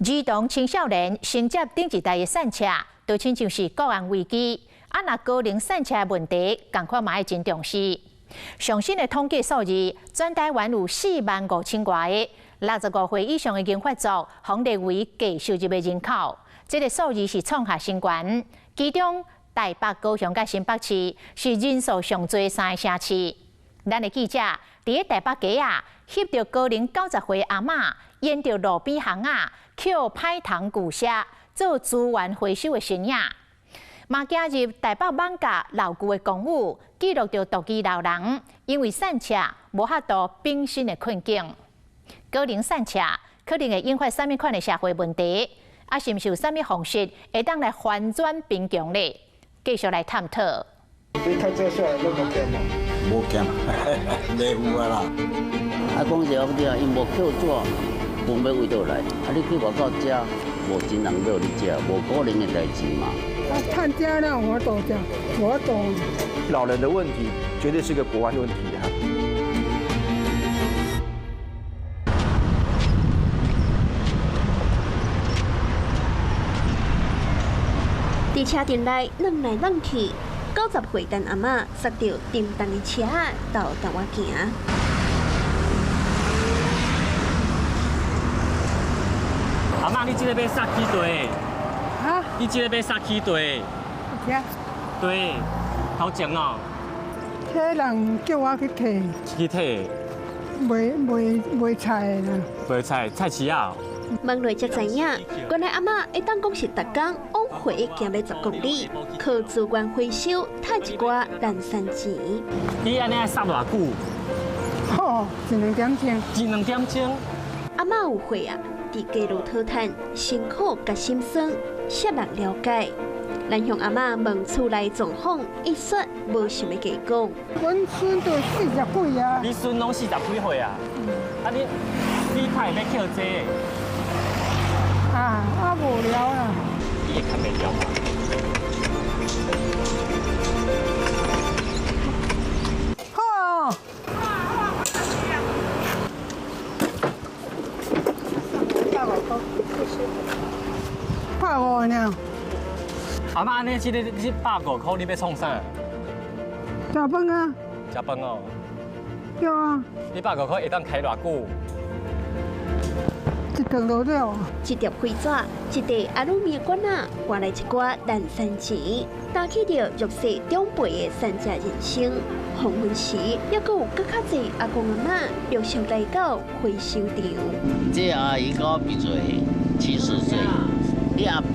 兒童青少年承接頂一代的散赤，就親像是國安危機。啊，若高齡散赤的問題，仝款嘛愛真重視。上新的統計數字，全台灣有4萬5千外个65歲以上的銀髮族，予列為低收入的人口。這个數字是創下新高。其中台北、高雄佮新北市是人數上濟三个城市。咱的記者佇咧台北街仔，翕著高齡90歲阿嬤，沿著路邊巷仔，抾歹筒舊車做資源回收的身影，嘛行入台北艋舺老舊的公寓，記錄著獨居老人因為散赤無法度秉生的困境。高齡散赤可能會引發啥物款的社會問題？啊，是毋是有啥物方式會當來翻轉貧窮咧？繼續來探討。你開車出來攏無驚無？無驚，袂有啊啦。啊，講實話對啊，𪜶無扣紙，飯欲佗倒來？啊，你去外口食，無錢人欲予你食，無可能的代誌嘛。啊，趁遮了有法度食，無法度。老人的問題絕對是個國安問題啊！佇車陣內轉來轉去，90歲陳阿嬤捒著沉重的車仔，沓沓仔行。阿嬤，你這个欲捒幾塊？哈？你這个欲捒幾塊？聽。對，頭前哦。這人叫我去提。去提。賣賣賣菜的啦。賣菜，菜市仔。問落才知影，原來阿嬤會當講是逐工往回行欲10公里，靠資源回收趁一寡零散錢。你按呢愛捒偌久？吼，一兩點鐘。一兩點鐘。阿嬤有歲啊，佇街路討趁，辛苦佮心酸，啥人了解？咱向阿嬤問厝內狀況，伊說無想欲加講。阮孫都四十幾啊。你孫攏四十幾歲啊？啊你，你較會欲抾這个？啊啊無聊啦。你會崁袂著嗎？好。150呢。阿嬤，按呢，這个這150塊，你欲創啥？食飯啊。食飯哦。對啊。你150塊會當開偌久？一頓就了。一疊廢紙，一袋阿魯米罐仔，換來一寡零散錢，擔起著弱勢長輩的散赤人生。黃昏時，猶閣有閣較濟阿公阿嬤陸續來到回收場。這阿姨佮我比歲，70歲，你阿伯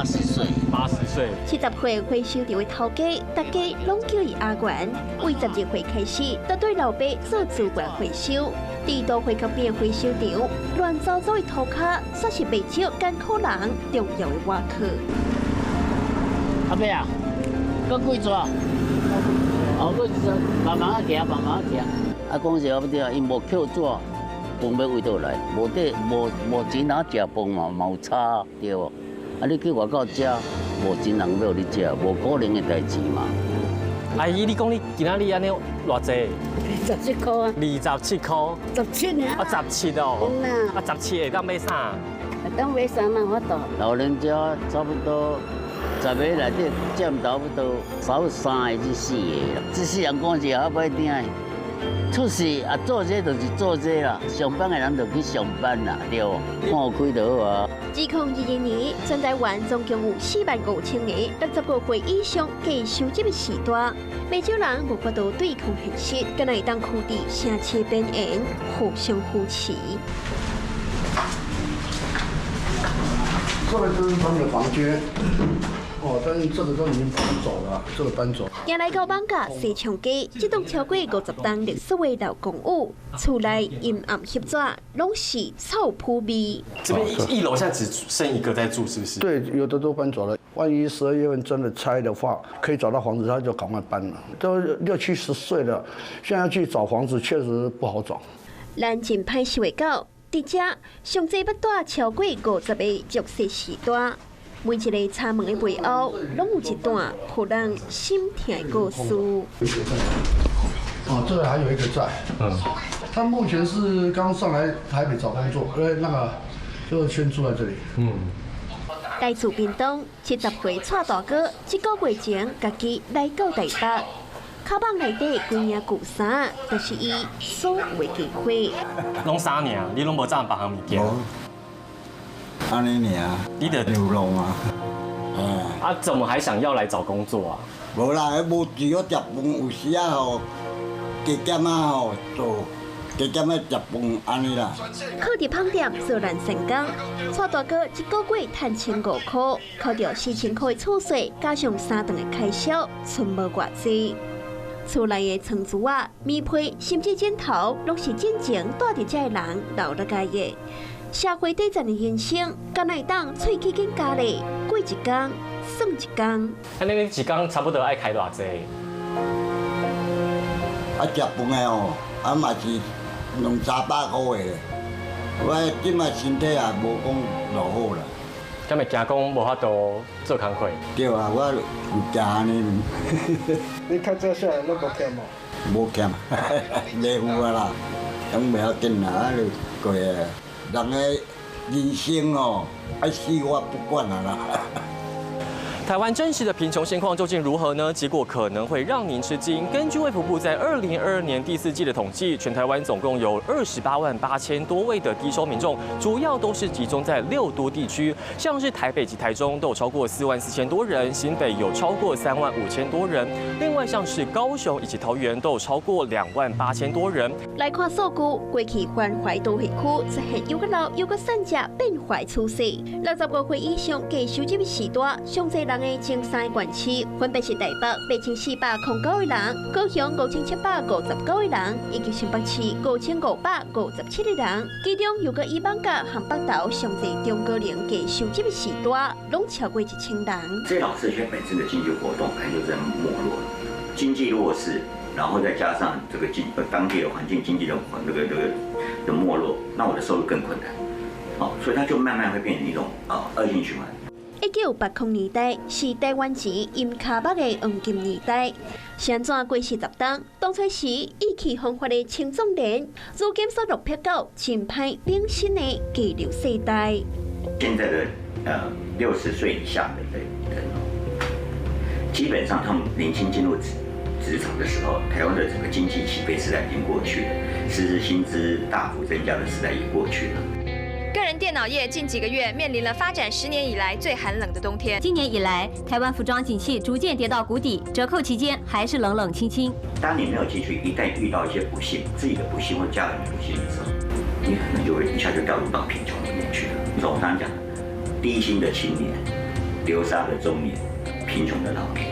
80歲。80歲。70歲回收場的頭家，大家攏叫伊阿元。為12歲開始，就對老爸做資源回收。佇都會河邊回收場，亂糟糟的塗跤，煞是袂少艱苦人重要的倚靠。阿伯啊，閣幾逝？哦，閣一逝，慢慢仔行，慢慢仔行。啊，講實話對啊，𪜶無扣紙，飯欲佗倒來？無得無無錢通食飯嘛，嘛有差對無？啊，你去外口食，無錢人欲予你食，無可能的代誌嘛。阿姨，你講你今仔日按呢偌濟？ 27塊啊。27塊。十七啊。啊，十七哦。啊，十七會當買啥？會當買啥嘛？法度。老人家差不多十个內底佔差不多少三個至四個啦。這世人講是好歹聽的，出事啊做這就是做這啦，上班的人就去上班啦，對無？看開就好啊。2022年，全台灣總共有4萬5千个65歲以上低收入的時代，袂少人無法度對抗現實，敢若會當囥佇城市邊緣，互相扶持。這個就是他們的房間，哦，但是這個都已經搬走了，這個搬走。行來到艋舺西昌街，這棟超過50棟歷史的老公寓，厝內陰暗狹窄，攏是臭腐味。這邊一樓現在只剩一個在住，是不是？對，有的都搬走了。萬一12月份真的拆的話，可以找到房子，他就趕快搬了。都六七十歲了，現在去找房子確實不好找。咱真歹想會到，佇遮上濟欲蹛超過50個弱勢序大，每一个柴門的背後，攏有一段予人心疼的故事。哦，這個還有一個在，嗯，他目前是剛上來台北找工作，因為那個就先住在這裡。嗯。來自屏東70歲蔡大哥，這個月前家己來到台北，跤蠓內底規領舊衫，就是伊所有的機會。攏衫爾，你攏無攢別項物件。按呢爾，你著流浪啊。啊，怎麼還想要來找工作啊？無啦，無除了食飯，有時仔吼加減仔吼做，加減仔食飯按呢啦。靠佇麭店做爛善工，蔡大哥一個月趁1500箍，扣掉4000箍的厝稅，加上三頓的開銷，賰無偌濟。厝內的床褥仔、棉被，甚至枕頭，攏是進前蹛佇遮的人留落來的。社會底層的人生，敢會當喙齒緊咬咧，過一工算一工。按呢，你一工差不多愛開偌濟？啊，食飯的哦，啊嘛是兩三百塊的。我這馬身體也無講偌好啦。敢會驚講無法度做工課？對啊，我有驚按呢。你較早細漢攏無欠無？無欠，袂有啊啦，攏袂要緊啦，啊就過啊。人的人生哦，愛死我不管啊啦。台灣真實的貧窮現況究竟如何呢？結果可能會讓您吃驚。根據衛福部在2022年第四季的統計，全台灣總共有28萬8千多位的低收民眾，主要都是集中在六都地區，像是台北及台中都有超過4萬4千多人，新北有超過3萬5千多人，另外像是高雄以及桃園都有超過2萬8千多人。來看數據，過去繁華都會區出現又閣老又閣散食變化趨勢。65歲以上低收入時段，上濟人的前三個縣市分別是台北8409個人，高雄5759個人，以及新北市5557個人。其中又閣以艋舺和北投上濟中高齡低收入的時段，攏超過1000人。這老社區本身的經濟活動可能就在沒落，經濟弱勢，然後再加上這個當地的環境經濟的這個的沒落，那我的收入更困難，哦，所以它就慢慢會變成一種啊惡性循環。1980年代是台灣錢淹跤目的黃金年代，是按怎過40冬？當初時意氣風發的青壯年，如今所落魄到真歹領薪的下流世代。現在的60歲以下的人，基本上他們年輕進入職場的時候，台灣的整個經濟起飛時代已經過去了，實質薪資大幅增加的時代也過去了。個人電腦業近幾個月面臨了發展10年以來最寒冷的冬天。今年以來，台灣服裝景氣逐漸跌到谷底，折扣期間還是冷冷清清。當你沒有積蓄，一旦遇到一些不幸，自己的不幸或家人的不幸的時候，你可能就會一下就掉入到貧窮裡面去了。你說我剛剛講，低薪的青年、流沙的中年、貧窮的老年，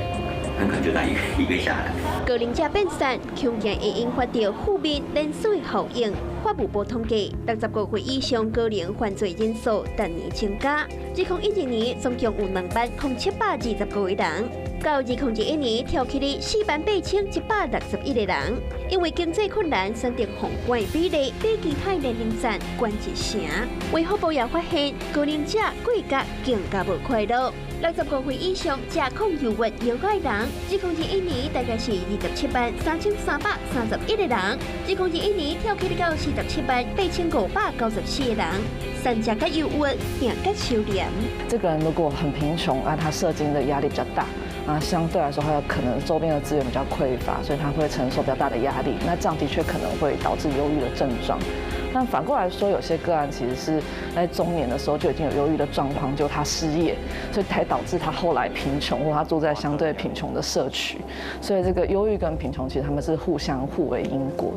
很可能就這樣一個一個下來。高齡者變散，恐驚會引發著負面連鎖效應。法務部統計，65歲以上高齡犯罪人數逐年增加。2012年總共有20,725個人，到2021年跳起哩48,161個人。因為經濟困難，選擇放管比例比其他年齡層懸一成。衛福部也發現，高齡者過甲更加無快樂。65歲以上食抗憂鬱藥的人，2021年大概是273,331個人。2021年跳起到47萬8594個人。三食較憂鬱，命較收斂。這個人如果很貧窮啊，他社經的壓力比較大啊，相對來說，他有可能周邊的資源比較匱乏，所以他會承受比較大的壓力。那這樣的確可能會導致憂鬱的症狀。但反過來說，有些個案其實是在中年的時候就已經有憂鬱的狀況，就他失業，所以才導致他後來貧窮，或他住在相對貧窮的社區。所以這個憂鬱跟貧窮其實他們是互相互為因果。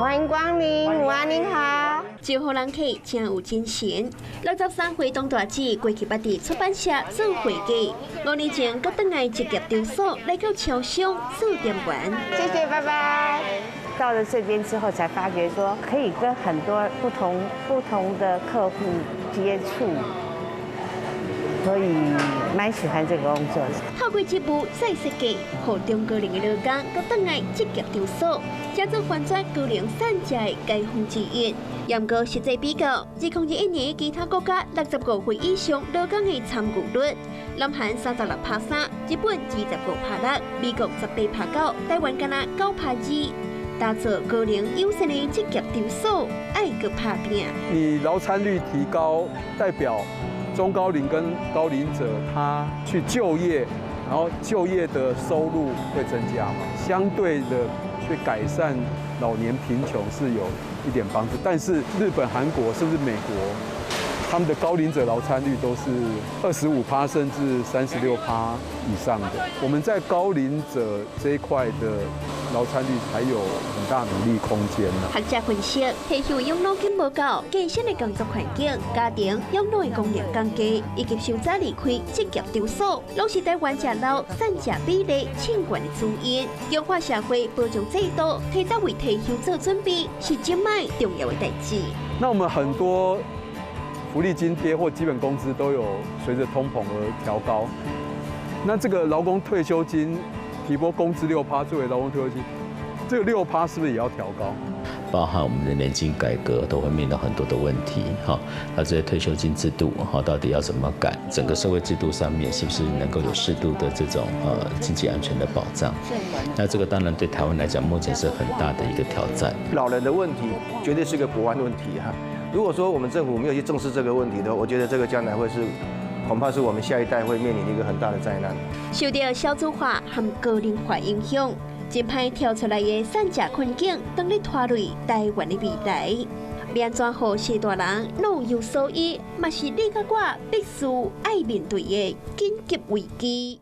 歡迎光臨，午安，您好。招呼人客真有精神。63歲董大姊過去捌佇出版社做會計，5年前閣轉來職業場所來到超商做店員。謝謝，拜拜。到了這邊之後，才發覺說可以跟很多不同的客戶接觸，所以蠻喜歡這個工作。透過職務再設計，予中高齡的勞工閣轉來職業場所，這做翻轉高齡散食的解方之一。嚴格實際比較，2021年其他國家65歲以上勞工的參與率，南韓36.3%，日本25.6%，美國18.9%，台灣干焦9.2%。打造高齡友善的職業場所，愛閣拍拚。你勞參率提高，代表中高齡跟高齡者他去就業，然後就業的收入會增加嘛，相對的去改善老年貧窮是有一點幫助。但是日本、韓國甚至美國，他們的高齡者勞參率都是25趴甚至36趴以上的。我們在高齡者這一塊的勞參率還有很大努力空間呢。學者分析，退休養老金無夠，加薪的工作環境、家庭養老的功能降低，以及傷早離開職業場所，攏是台灣食老散食比例衝懸的主因。強化社會保障制度，提早為退休做準備，是這擺重要的代誌。那我們很多福利津貼或基本工資都有隨着通膨而調高，那這個勞工退休金提撥工資6趴作為勞工退休金，這個六趴是不是也要調高？包含我們的年金改革都會面臨很多的問題，哈，那這些退休金制度，哈，到底要怎麼改？整個社會制度上面是不是能夠有適度的這種經濟安全的保障？那這個當然對台灣來講，目前是很大的一個挑戰。老人的問題絕對是個國安問題哈。如果說我們政府沒有去正視這個問題的話，我覺得這個將來會是，恐怕是我們下一代會面臨一個很大的災難。受到少子化和高齡化影響，這擺跳出來的散食困境，當咧拖累台灣的未來。欲按怎予序大人老有所依，嘛是你佮我必須愛面對的緊急危機。